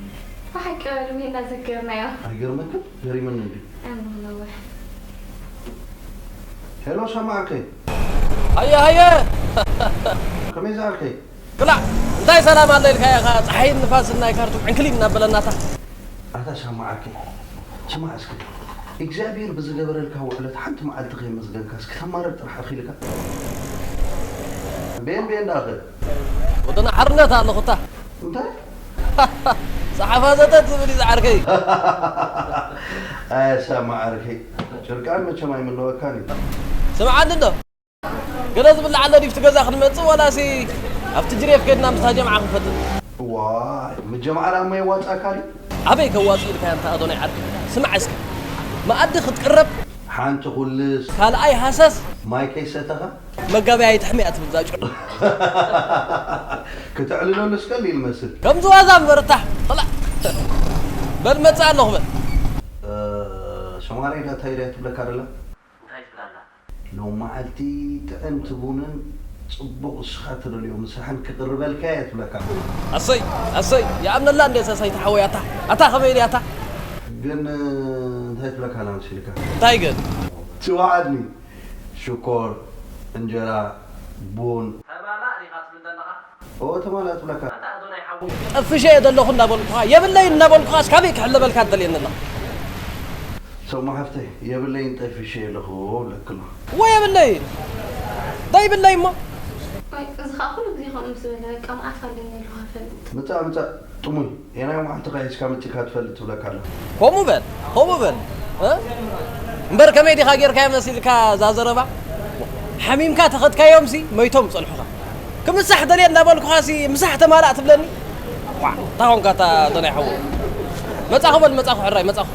ብሓቂ በሉ፣ ሜና ዘገርናዮ። ኣይገርመክን? ገሪመኒ እንዲ። ኣነ ነውሕ። ሄሎ፣ ሰማዕከይ። ሃየ፣ ሃየ። ከመይ ዝኣልከይ? ቅላዕ፣ እንታይ ሰላም ኣለ ኢልካ ኢኻ? ጸሓይን ንፋስን ናይ ካርቱም ዕንክሊል እናበለናታ። ኣታ ሰማዕከይ፣ ስማዕ እስኪ። እግዚኣብሔር ብዝገበረልካ ውዕለት ሓንቲ መዓልቲ ከየመስገንካስ ክተማርር ጥራሕ ኣኺልካ? ቤን ቤን ዳኸ? ወደና ሓርነት ኣለኹታ። እንታይ? ጸሓፋ ዘተት ዝብል እዩ ዝዓርከይ። ኣየ ሳማ ዓርከይ፣ ጭርቃን መቸም ኣይምነወካን እዩ። ስምዓኒ እንዶ፣ ገለ ዝብላዕ ኣሎ ድዩ? ኣብቲ ገዛ ክንመጽእ ዋላሲ ኣብቲ ጅሬፍ ከድና ምስታ ጀምዓ ክንፈትት? ዋይ፣ ምጀምዓ ደኣ እሞ የዋጽኣካ ድዩ? ኣበይ ከዋጽእ ኢልካ እንታ ኣዶናይ ዓርከይ? ስማዕ እስኪ፣ መኣዲ ክትቅረብ ሓንቲ ኩልስ ካልኣይ ሃሰስ ማይ ከይሰተኻ? መጋቢያ ኣይትሕሚ እያ ትብል እዛ ጭ-። ክተዕልለሉስ ቀሊል መስል። ከምዚ ዋዛ እምበር እታ፣ ኸላ-፣ በል መጽእ ኣለኹ በል። እ፣ ሸማረይ ዳ እንታይ ኢላ ትብለካ ደላ? እንታይ ትብላላ? ሎም መዓልቲ ጥዕምቲ ቡንን ጽቡቕ እስኻ ትደልዮ ምስራሕን ክቕርበልካ እየ ትብለካ። ኣሰይ፣ ኣሰይ፣ ይኣምነላ እንዴ ሰሰይቲ ሓወይ ኣታ፣ ኣታ ኸመይ ኢልያ ኣታ? ግን፣ እ፣ እንታይ ትብለካ ኣላ መሲልካ? እንታይ ግን? ትወዓድኒ። ሽኮር፣ እንጀራ፣ ቡን። ተማላእ ዲኻ ትብል ዘለኻ? ኦ፣ ተማላእ ትብለካ። ኣታ ኣዶናይ ሓወይ። ጠፍሸ እየ ዘለኹ እንዳበልኩኻ፣ የብለይን እንዳበልኩኻስ ካበይ ክሕለበልካ ትደልየኒ ኣለኻ? ሰማ ሓፍተይ፣ የብለይን ጠፊሸ ኣለኹ እብለኪ ኣለኹ። እወ የብለይን። ዶ ይብለይ እሞ? ኣይ፣ እዚ ኸኣ ኩሉ ግዜ ከምኡ ምስ በለ፣ በቃ መዓት ኣለኒ ኢሉ ኸኣ ፈልጥ። ምጻእ፣ ምጻእ፣ ጥሙይ። የናይ መዓልቲ ኸ ሒዝካ መጺእካ ትፈልጥ ትብለካ ኣላ። ከምኡ በል፣ ከምኡ በል። እ? እምበር ከመይ ዲኻ ጌርካዮ መሲልካ እዛ ዘረባ? ሓሚምካ ተኸድካዮምሲ መይቶም ጸንሑኻ። ክምሳሕ ደልየ እንዳበልኩኻሲ ምሳሕ ተማላእ ትብለኒ? ዋዕ፣ እንታይ ኾንካ እታ ኣዶናይ ሓወይ? መጻኹ በል፣ መጻኹ ሕራይ፣ መጻኹ።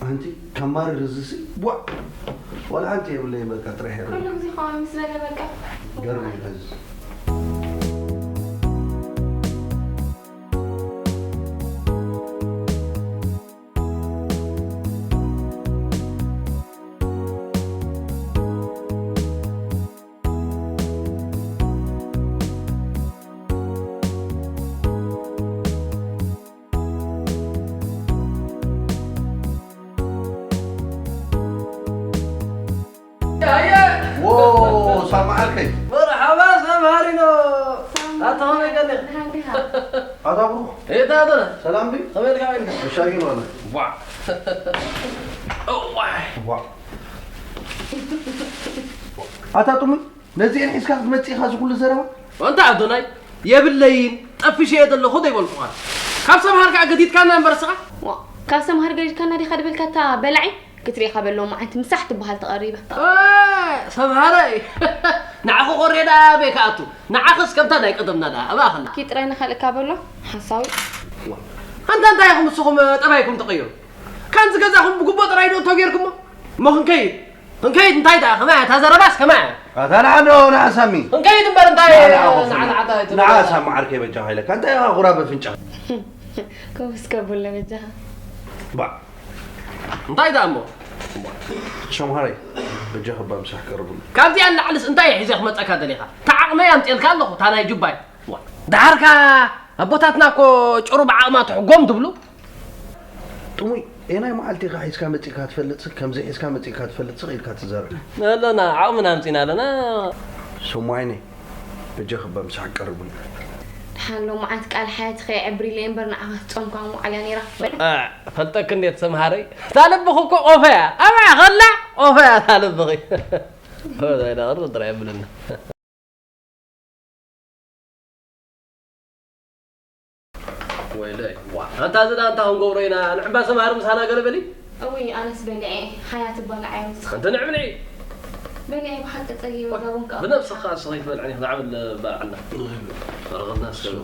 ኣንቲ ከማርር እዚሲ፣ ቧዕ! ዋላ ሓንቲ የብለይን፣ በቃ ጥራሕ የርኢ። ኩሉ ግዜ ከምኡ ምስ በለ በቃ። ገርም እዩ ሕዚ። ዎ፣ ሳማ ዓርከይ። መርሓባ፣ ሳም ሃሪኖ። ኣታ ኸመይ ቀኒኻ? ኣታ ብሩኽ። ኤታ ኣታ። ሰላም ድዩ? ኸመይ ኢልካ፣ ኸመይ ኢልካ? እሻ ግን ዋላ። ዋ። እዋይ። ዋ። ኣታ ጥሙይ፣ ነዚኤን ሒዝካ ክትመጽእ ኢኻ እዚ ኩሉ ዘረባ? ኣንታ ኣዶናይ፣ የብለይን፣ ጠፊሸ እየ ዘለኹ ዘይበልኩኻ። ካብ ሰምሃር ከኣ ገዲድካና እምበር እስኻ? ዋ፣ ካብ ሰምሃር ገዲድካና ዲኻ ድበልካ እታ በላዒ? ክትሪእኻ በሎ መዓልቲ ምሳሕ ትበሃል ተቐሪባ። እ፣ ሰምሃረይ፣ ንዓኺ ኮርየ ደኣ ኣበይ ክኣቱ? ንዓኽስ ከምታ ናይ ቀደምና ደኣ ኣብኣ ኸላ። ኪ ጥራይ ንኸልእካ በሎ፣ ሓሳዊ። ዋ፣ ኣንታ እንታይ ኢኹም ንስኹም ጠባይኩም ተቐይሩ? ካንዚ ገዛኹም ብግቡእ ጥራይ ዶ እቶ ጌርኩሞ? እሞ ክንከይድ? ክንከይድ እንታይ ደኣ? ከማይ እታ ዘረባስ ከማይ? ኣታ ንዓ ዶ ንዓ ሳሚ። ክንከይድ እምበር እንታይ ንዓ ንዓ ንዓ ኮፍ ንዓ ንዓ እንታይ ንዓ ትብሉ? ሳሚ ዓርከይ በጃኻ ኢለካ። እንታይ ኢኻ ኩራ በፍንጫ? ከምኡስ ከብሎ በጃኻ። ባ። እንታይ ደኣ እሞ? ሸምሃረይ በጃኻ እባ ምሳሕ ቀርቡኒ። ካብዚኣ ንላዕልስ እንታይ ሒዘ ክመጸካ ደሊኻ? እታ ዓቕመይ ኣምጽኤልካ ኣለኹ፣ እታ ናይ ጁባይ። ዋ። ደሓርካ ኣቦታትና እኮ ጭሩ ብዓቕማ ትሕጎም ትብሉ። ጥሙይ፣ ኤናይ መዓልቲ ኢኻ ሒዝካ መጺእካ ትፈልጥሲ፣ ከምዚ ሒዝካ መጺእካ ትፈልጥሲ ኢልካ ትዛረብ። ኣለና፣ ዓቕምና ኣምጺና ኣለና። ስሙ ዓይነይ፣ በጃኺ እባ ምሳሕ ቀርቡኒ። ደሓን ሎምዓንቲ ቃል ሓያት ከየዕብሪለይ እምበር ንዓኻ ትጸምኳ ምውዓል እያ ነይራ። በል። እ፣ ፈልጠኪ እንዴት ሰምሃረይ? እታ ልብኺ እኮ ቆፈ እያ። ኣብኣ ኸላ ቆፈ እያ እታ ልብኺ። ወዳይ ዳቕር ጥራይ የብልና። ወይለይ፣ ዋ፣ ኣንታ እዚ ደኣ እንታይ ክንገብሮ ኢና? ንዕባ ሰምሃር ምሳና ገለ በሊ። እውይ፣ ኣነስ በሊዐ፣ ሓያት እባልዓ እየ ንስኻ። ኣንቲ ንዕ ብልዒ። በሊዐ ብሓቂ ጸጊበ፣ ጋቦን ከኣ። ብነብስኻ እስኺ ትበልዕኒ፣ ዝዓብል በልዓና። ወረቐትና እስከ።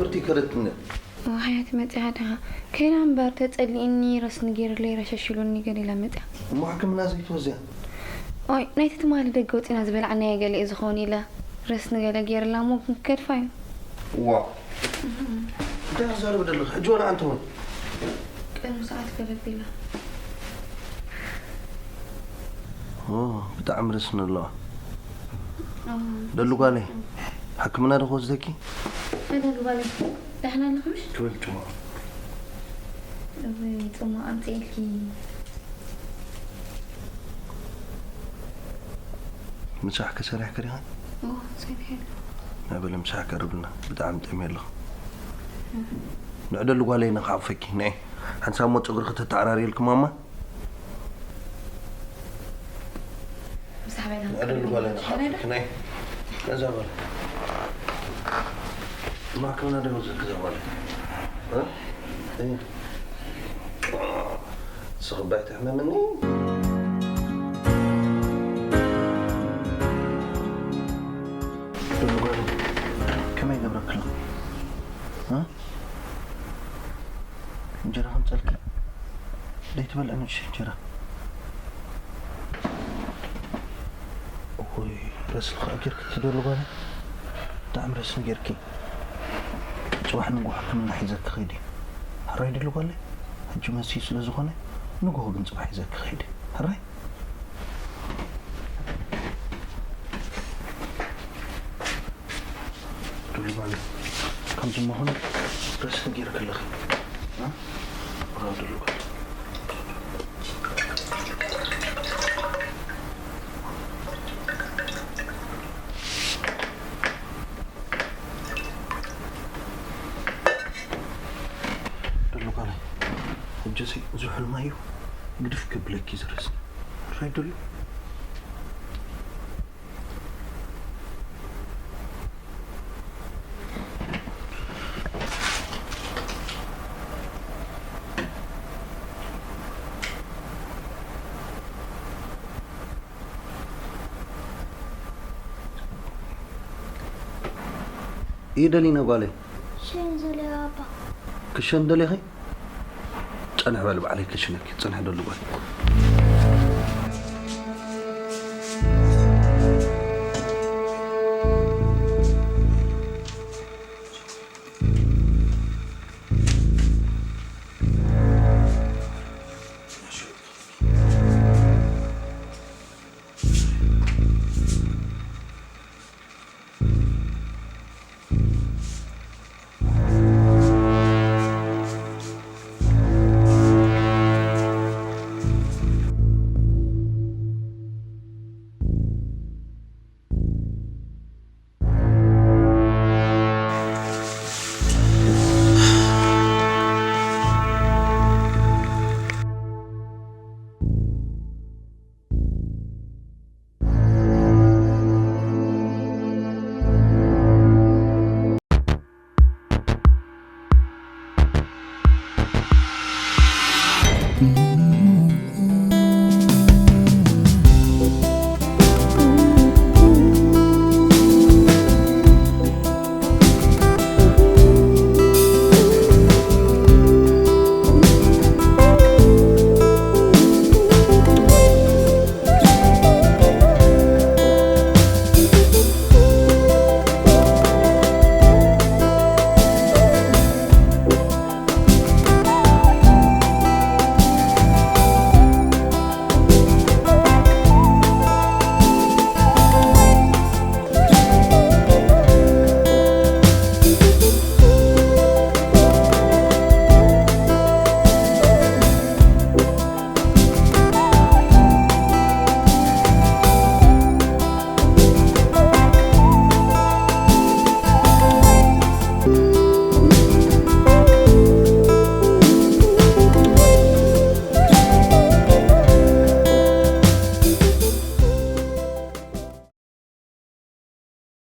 ብርቲ ከረትነ። ሓያት መጽያ ደኻ ከይዳ እምበር ተጸሊእኒ ረስኒ ገይሩለይ ረሸሽሉኒ ገለ ኢላ መጽያ። እሞ ሕክምና ዘይትወዝያ? ኦይ ናይቲ ትማሊ ደገ ወጺና ዝበላዕናዮ ገለ እዩ ዝኸውን ኢለ ረስኒ ገለ ገይሩላ እሞ ክንከድፋ እዩ። ዋ እንታይ ክዛረብ ደለኽ ሕጂ ወላ ኣንተ እውን። ቅድሚ ሰዓት ገለቢላ። ብጣዕሚ ረስኒ ኣለዋ። ደሉ ጓለይ ሕክምና ዶ ክወስደኪ? ፈደሉ ጓለይ ደሕና ኣለኽምሽ? ክብል ጭዋ እወይ ጽማ ኣምጽኤልኪ። ምሳሕ ከሰሪሕ ከሪኻ? ሰሪሐ። ናይ በለ ምሳሕ ቀርብልና ብጣዕሚ ጠሚ ኣለኹ። ንዕደሉ ጓለይ ነኻዕፈኪ ናይ ሓንሳብ ሞ ጸጉሪ ከተተዓራርየልኪ ማማ። ምሳሕ በላ። ንዕደሉ ጓለይ ነኻዕፈኪ ናይ ነዛ በለ ማክምና ደወዘልክ ዘጓለ ስኽባይ ትሕመምኒ። ከመይ ገብረክሎ? እንጀራ ከምፀልኪ ደይትበልዕ ንእሽተይ እንጀራ። እወይ ረስኒ ከዓ ጌርኪ ትደሉ ጓለ ብጣዕሚ ረስኒ ጌርኪ። ፅባሕ ንግሆ ሕክምና ሒዘኪ ከይዲ። ሕራይ ደሉ ጓለ ሕጂ መሲ ስለ ዝኾነ ንግሆ ግን ፅባሕ ሒዘኪ ከይዲ። ሕራይ ዱሉ ማለት ከምዚ መሆኑ ረስኒ ጌርኪ ኣለኺ። እ? ብራው ዱሉ ማለት ደሉ ጓለይ ሕጂ እዚ ዝሑል ማይ እዩ ግድፍ ክብለኪ ዝረስኒ። ራይ ደሉ እዩ ደሊና ጓለይ ሸን ዘለ ኣባ ክሸን ደሊኺ? ጸንሕ በል ባዕለይ ክሽነኪ ጽንሕ ደሉ ጓል።